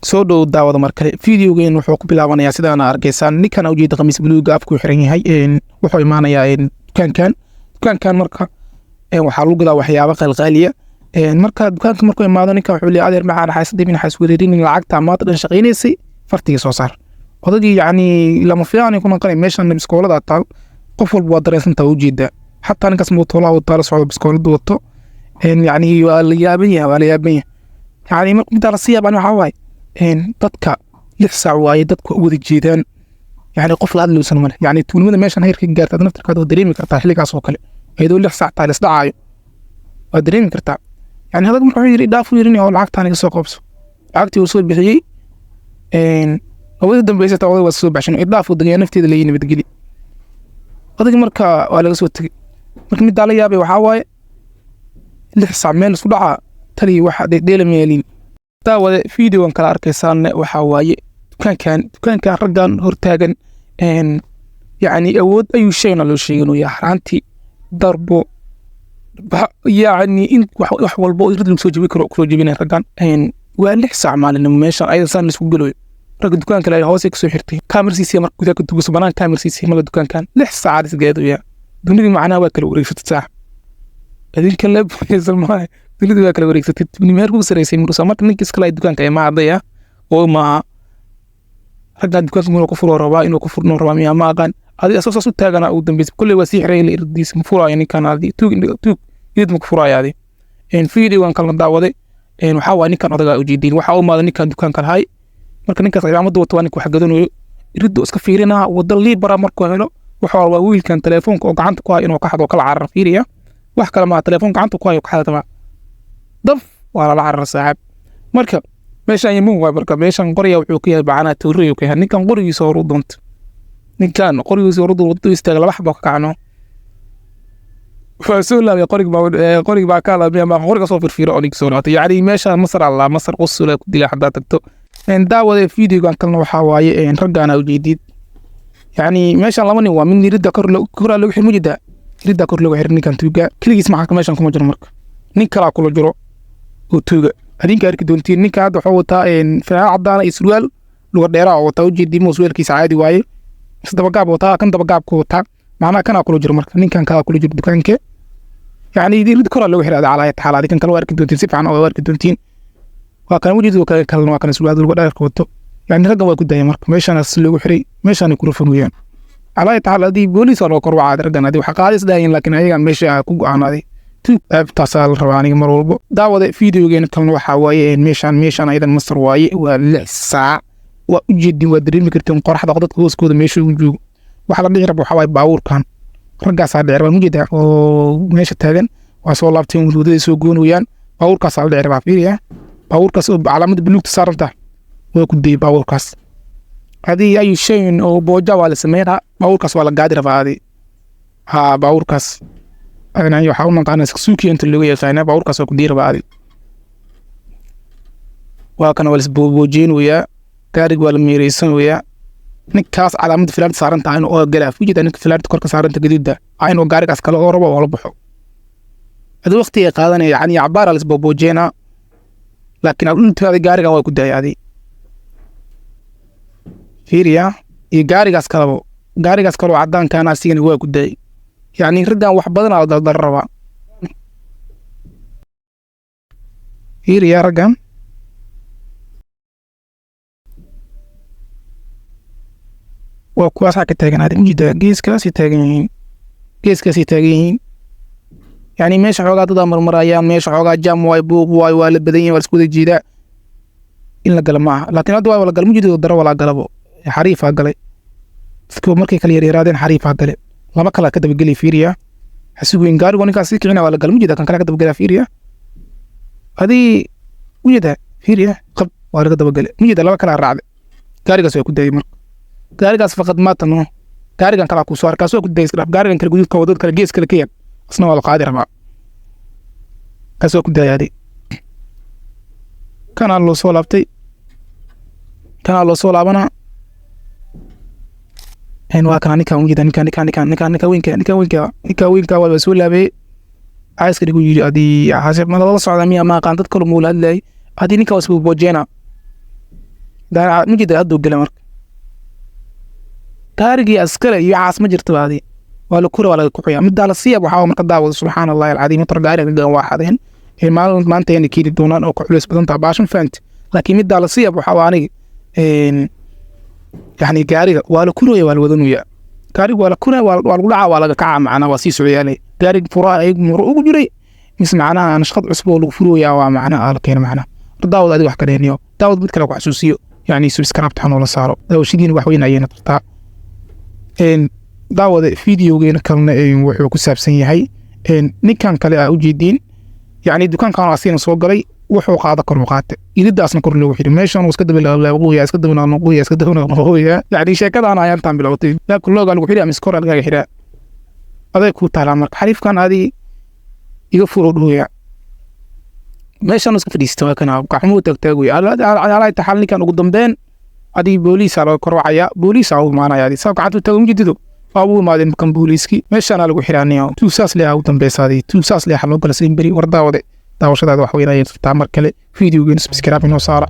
Soo dhow daawada mar kale. Videogeen wuxuu ku bilaabanayaa sidaana arkaysaan. Ninkan ujeeda khamiis buluuga afku xiran yahay, wuxuu imaanayaa dukaankan. Dukaankan marka waxaa lagu gadaa waxyaabo qalqaaliya. Marka dukaanka markuu imaado, ninkan wuxuu leeyahay: "Adeer maxaa dhaxaysa dib in xays wereerin, lacagta maanta dhan shaqaynaysay fartiga soo saar." Odagii yacni lama filaan ku noqonay. Meeshan biskoolada taal, qof walba waa dareensantaa, ujeedaa. Xataa ninkaas mootoolaha wataa la socdo, biskoolada wato, yacni waa la yaaban yahay, waa la yaaban yahay. Yacni marka middaa lasii yaabaan waxaa waaye, dadka 6 saac waaye, dadku u wada jeedaan, yacni qof la hadlowsan male. Yacni tuulmada meeshan heerka gaarta naftirkaada waa dareemi kartaa. Xilligaas oo kale iyadoo 6 saac tahay lasdhacaayo waa dareemi kartaa. Yani adag marka wuxuu yidhi: "Dhaaf," u yidhi, "oo lacagtaan iga soo qabso." Lacagtii uu soo bixiyey labadii dambeysay ta oday waa soo baxshan, idhaaf uu degaya, nafteeda leeyahay nabadgeli. Odayga marka waa laga soo tegey. Marka middaa la yaabay waxaa waaye, 6 saac meel isku dhacaa taliya waxa dheelameelin. Daawade, videogan kala arkaysaanne waxaa waaye dukaankan raggan hortaagan, yacni awood ayuu shayna loo sheeganaya, xaraantii darbo, yacni in wax walba oo irad lagu soo jebin karo kusoo jebinaya raggan. Waa 6 saac maalinimo, meeshan ayada saan laisku gelayo. Ragga dukaanka le hoosay kasoo xirtay kaamirsiisiya. Marka gudaha ka tuguso banaan kaamirsiisiya. Marka dukaankan 6 saacaad isgeedoya. Dunidii macnaha waa kala wareegsatay saax, idinka le maaha, dunidii waa kala wareegsatay, meher ku saraysay murusa. Marka ninka iskala dukaanka ee ma cadaya oo maaha raggaa dukaanka inuu ku furo rabaa, inuu ku furno rabaa miyaa, ma aqaan. Adi asoo saas u taagana ugu dambeysay kolley waa sii xiray la irdiis, ma furaayo ninkan. Adi tuug tuug irid ma ku furaayo. Adi videogan kalena daawaday waxaa waay ninkan odagaa ujeediin, waxaa u imaada ninkan dukaanka lahay. Marka ninkaas cimaamada wato waa ninka wax gadanayo. Iriddu iska fiirinaa, wada liibara markuu helo, wuxuu rabaa wiilkan telefoonka oo gacanta ku hayo inuu ka xado, kala carar. Fiiriya, wax kale maa, telefoon gacanta ku hayo ka xadama, daf waa lala carar saaxiib. Marka meeshan yamuun waay. Marka meeshan qorya wuxuu ka yahay bacanaha tooriyo ka yahay. Ninkan qorigiisa horu doonta, ninkan qorigiisa horu doonta, wadada istaaga, laba xabo ka kacno, waa soo laabay qorig baa, qorig baa ka laabay, ma qoriga soo firfiiro oo ninka soo laabtay. Yacni meesha Masar alla Masar qusula ku dilay haddaa tagto. Daawada, videogan kalena waxaa waaye raggaana ujeedid. Yacni meeshan laba nin waa mid ridda kor koraa loogu xir, mujeedaa ridda kor loogu xir. Ninkan tuuga keligiis maxaa meeshan kuma jiro, marka nin kalaa kula jiro oo tuuga adinka arki doontiin. Ninka hadda wuxuu wataa fanaanad caddaana iyo surwaal luga dheeraa oo wataa, ujeedii mo surwaalkiisa caadi waaye, mise dabagaab wataa, kan dabagaabka wataa macnaha kanaa kula jiro. Marka ninkan kalaa kula jiro dukaanka, yacni rid koraa loogu xiray. Calaa taxaal adi kan kale waa arki doontiin, si fiican oo arki doontiin. Waa kana ujeed kalena, waa kana surwaal luga dheerka wato. Yacni raggan waa ku daaya. Marka meeshaanaas loogu xiray, meeshaanay kula furmayaan. Calaa taxaal adii booliis waa loo kor wacaa raggan, adi waxa qaadis dhahayin, laakiin ayaga meesha ku go'aanaaday ceebtaasaa la rabaa aniga mar walbo. Daawada, videogeena kalena waxaa waaye meeshaan ayadan Masar waaye. Waa 6 saac, waa ujeedin, waa dareemi kartiin qoraxda dadka hooskooda meesha ugu joogo. Waxa la dhici raba waxaa waaye baabuurkan raggaasaa dhici rabaa, mujeedaa oo meesha taagan, waa soo laabteen, wadada soo goonayaan. Baabuurkaasaa la dhici rabaa. Fiiriya baabuurkaas oo calaamada buluugta saaranta, waa ku dayay baabuurkaas. Adii ayu shayin oo booja waa la sameynaa, baabuurkaas waa la gaadi rabaa. Adi haa, baabuurkaas waxaa u naqaana Suzuki inta looga yaqaana, baabuurkaas waa ku dii rabaa. Adi waa kana, waa lasbooboojeynwayaa, gaariga waa la meereysanayaa. Ninkaas calaamada filaarta saaran tahay inuu oo galaa, ujeeda ninka filaarta korka saaranta gaduuda ah inuu gaarigaas kale oo rabo oo la baxo. Adi waqti ay qaadanaya, yacni cabaara lasbooboojeynaa, laakiin intaada gaarigan waa ku daaya. Adi fiiriya iyo gaarigaas kalebo, gaarigaas kaloo caddaankaana asigana waa ku daayay. Yacni raggan wax badan aa daldal rabaa. Fiiriya raggan waa kuwaasaa ka taagan. Adi ujeedaa geeskaasay taagan yihiin, geeskaasay taagan yihiin. Yacni meesha xoogaa dadaa marmarayaan, meesha xoogaa jam waay, buuq waay, waa la badan yahay, waa la isku wada jeedaa. In la gala ma aha, laakiin hadda waa la gala, mujeedo daro walaa galabo, xariifaa galay. Dadku markay kala yaryaraadeen xariifaa gale, laba kala ka dabageli. Fiiriya xasugoyn gaarigu ninkaas sii kicina, waa la gala, mujeeda kan kale ka dabagela. Fiiriya adii ujeeda, fiiriya qab waa laga dabagale, mujeeda laba kala raacday. Gaarigaas waa ku dayay. Marka gaarigaas faqad maatano, gaarigan kalaa ku soo arkaas waa ku dayay. Iska dhaaf gaarigan kale guduudka, wadada kale gees kale ka yar, asna waa la qaadi rabaa, kaas waa ku dayaaday. Kanaa loo soo laabtay, kanaa loo soo laabanaa. Waa kana ninkan ujeeda, ninkan ninkan ninkan ninkan ninkan weynka, ninkan weynka, ninkan weynka waa soo laabayay. Caaska dhigu yidhi adii xasib ma lala socdaa miya, ma aqaan, dad kale muula hadlayay. Adii ninkan waa isbobojeena. Gaari ma jida hadduu gela. Marka gaarigii askale iyo caas ma jirto baadi, waa la kura, waa laga kuxuya. Middaa la siiyab waxaa marka daawada, subxaana Allahi alcadiim, motor gaariga gadan waa xadeen. Maalin maanta ayna keeni doonaan oo ka culays badan taha baashan, fahamti? Laakiin middaa la siiyab waxaa aniga, yani gaariga waa la kuraya, waa la wadanaya. Gaariga waa la kuraya, waa lagu dhacaa, waa laga kacaa, macnaha waa sii socdaalay. Gaariga furaha ayagu muro ugu jiray mise macnaha nashqad cusub oo lagu furooyaa waa macnaha la keena macnaha. Daawad, adiga wax ka dheeniyo. Daawad, mid kale ku xasuusiyo, yani subscribe xanoo la saaro, daawashadiina wax weyn ayayna tartaa. Daawada, videogeena kalena wuxuu ku saabsan yahay ninkan kale aa ujeediin. Yani dukaankan asigana soo galay, wuxuu qaada kor u qaatay, iridaasna kor loogu xidhay. Meeshan uu iska daba laaqooya, iska daba noqoya, iska daba noqoya. Yani sheekadaan ayaantaan bilowtay, baabka loogaa lagu xidhay ama iskor lagaaga xidhaa, aday kuu taalaa. Marka xariifkan adi iga furo dhuuya, meeshan iska fadhiista, waa kana gacmuhu taagtaagoy. Alaa taxaal, ninkan ugu dambeyn adii booliisaa laga korwacaya, booliisaa u imaanaya. Adi saa gacanta taago majidido, waa ugu imaadeen kan booliiskii. Meeshaana lagu xiraaniyo, tuugsaas leeha ugu dambeysa, adi tuugsaas leexa loo gala siin beri. War daawade, daawashadaada wax weyn ayay turtaa. Mar kale videogeena subscribe inoo saara.